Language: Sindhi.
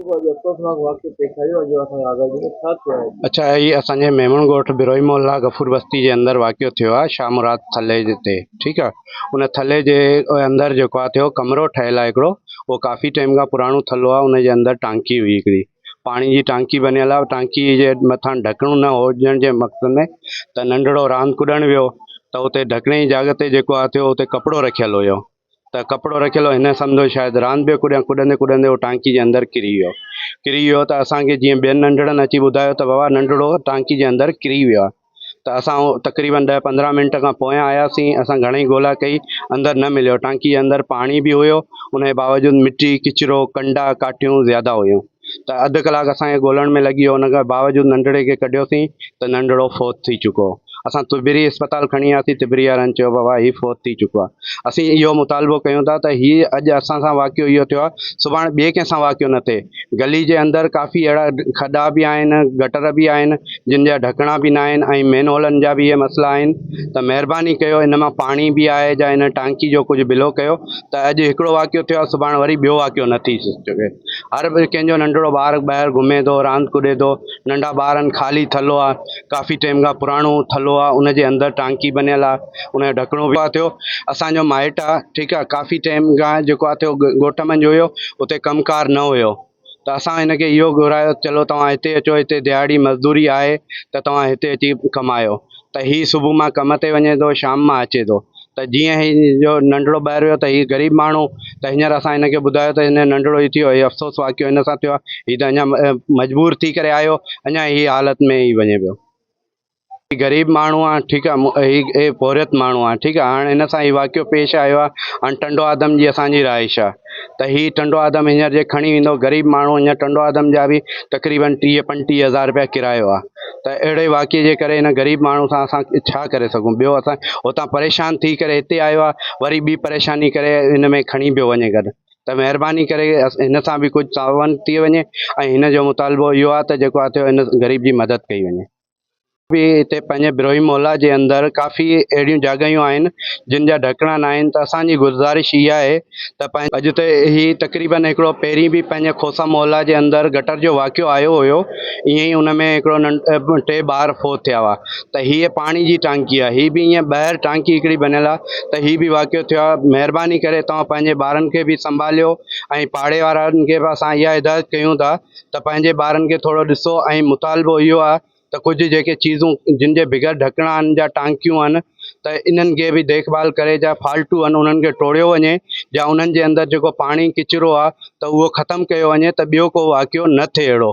جيڪو اڄ افسوسناڪ واقعو پيش آيو آهي جو اسان کي آگاهي ڏني ڇا ٿيو آهي؟ اڇا هي اسان جي ميمڻ ڳوٺ بروهي محلا غفور بستي جي اندر واقعو ٿيو آهي شاهه مراد ٿلهي جي تي ٺيڪ آهي ان ٿلهي جي اندر جيڪو آهي ٿيو ڪمرو ٺهيل آهي هڪڙو اهو ڪافي ٽائيم کان پراڻو ٿلهو آهي ان جي اندر ٽانڪي هئي هڪڙي پاڻي جي ٽانڪي بنيل آهي ٽانڪي جي مٿان ڍڪڻو نه هجڻ جي مقصد ۾ ته ننڍڙو راند ڪڏڻ ويو ته اتي ڍڪڻي جي جاڳ تي جيڪو آهي ٿيو اتي ڪپڙو رکيل هيو ته ڪپڙو رکيل هو هن سمجهيو شايد راند پيو ڪڏيان ڪڏندي ڪڏندي هو ٽانڪي جي اندر ڪري ويو ڪري ويو ته اسان کي جيئن ٻين ننڍڙن اچي ٻڌايو ته بابا ننڍڙو ٽانڪي جي اندر ڪري ويو آهي ته اسان تقريبن ڏهه پندرهن منٽ کان پويان آياسين اسان گهڻي ئي ڳولا ڪئي اندر نه مليو ٽانڪي جي اندر پاڻي به هيو ان جي باوجود مٽي ڪچرو ڪنڊا ڪاٺيون زياده هيون ته اڌ ڪلاڪ اسان کي ڳولڻ ۾ لڳي ويو ان کان باوجود ننڍڙي کي ڪڍيوسين ته ننڍڙو فوت ٿي چڪو هو. اسان طبري اسپتال کڻي آياسين طبري وارن چيو بابا هي فوت ٿي چڪو آهي. اسين اهو مطالبو ڪيون ٿا ته هي اڄ اسان سان واقعو اهو ٿيو آهي سڀاڻي ٻئي ڪنهن سان واقعو نه ٿئي. گلي جي اندر ڪافي اهڙا کڏا به آهن گٽر به آهن جن جا ڍڪڻا به نه آهن ۽ مين هولن جا به اهي مسئلا آهن ته مهرباني ڪيو ان مان پاڻي به آهي جا ان ٽانڪي جو ڪجهه بلو ڪيو ته اڄ هڪڙو واقعو ٿيو آهي سڀاڻي وري ٻيو واقعو نه ٿي سگهي. هر ڪنهن جو ننڍڙو ٻار ٻاهر گهمي ٿو راند ڪڏي ٿو ننڍا ٻار آهن خالي ٿلهو آهي ڪافي ٽائيم کان پراڻو ٿلهو آهي ان جي اندر ٽانڪي بنيل آهي ان جو ڍڪڻو به ٿيو اسانجو مائٽ آهي ٺيڪ آهي ڪافي ٽائيم کان جيڪو آهي ٿيو ڳوٺ منجهه هيو اتي ڪم ڪار نه هيو ته اسان هن کي اهو گهرايو چلو توهان هتي اچو هتي دهاڙي مزدوري آهي ته توهان هتي اچي ڪمايو ته هي صبح مان ڪم تي وڃي ٿو شام مان اچي ٿو ته جيئن هي جو ننڍڙو ٻاهر ويو ته هي غريب ماڻهو ته هينئر اسان هن کي ٻڌايو ته هن ننڍڙو هي ٿيو هي افسوس واقعو هن سان ٿيو آهي هي ته اڃا مجبور ٿي ڪري آيو اڃا هي حالت ۾ ئي وڃي پيو هي غريب ماڻهو آهي ٺيڪ آهي هي پورهيت ماڻهو آهي ٺيڪ آهي هاڻي هن سان هي واقعو پيش آيو آهي هاڻي ٽنڊو آدم جي اسان جي رهائش آهي ته هي ٽنڊو آدم هينئر جي کڻي ويندو غريب ماڻهو هينئر ٽنڊو آدم جا به تقريبن ٽيهه پنجٽيهه هزار رپيا ڪرايو آهي ته اهڙي واقعي جي ڪري هن غريب ماڻهو سان اسان ڇا ڪري سگهون ٻيو اسان هتان پريشان ٿي ڪري هتي آيو آهي وري ٻي پريشاني ڪري هن ۾ کڻي پيو وڃي گڏ ته مهرباني ڪري هن سان به ڪجهه تعاون ٿي وڃي ۽ هن جو مطالبو اهو آهي ته جيڪو آهي ٿيو هن غريب جي مدد ڪئي وڃي. به هتي پنهنجي بروهي محلا جي اندر ڪافي اهڙيون جاڳهيون آهن جن جا ڍڪڻا نه آهن ته اسان جي گذارش اها آهي ته پنهنجي اڄ ته هي تقريبن هڪڙو پهرين به پنهنجي کوسا محلا جي اندر گٽر جو واقعو آيو هيو ائين ئي ان ۾ هڪڙو ننڍ ٽي ٻار فوت ٿيا هئا ته هيء پاڻي جي ٽانڪي آهي هي به ائين ٻاهر ٽانڪي هڪڙي بنيل آهي ته هي به واقعو ٿيو آهي مهرباني ڪري توهان پنهنجي ٻارن کي به سنڀاليو ۽ پاڙي وارن کي به اسان اها هدايت ڪيون ٿا ته پنهنجي ٻارن کي ٿورو ڏسو ۽ مطالبو اهو آهي ته ڪجهه جيڪي چيزون جن جي بغير ڍڪڻا آهن جا ٽانڪيون آهن ته انهن کي به ديک ڀال ڪري جا فالٽو آهن انهن کي ٽوڙيو وڃي جا انهن جي اندر جيڪو پاڻي ڪچرو آهي ته اهو ختم ڪيو وڃي ته ٻيو ڪو واقعو نه ٿئي اهڙو.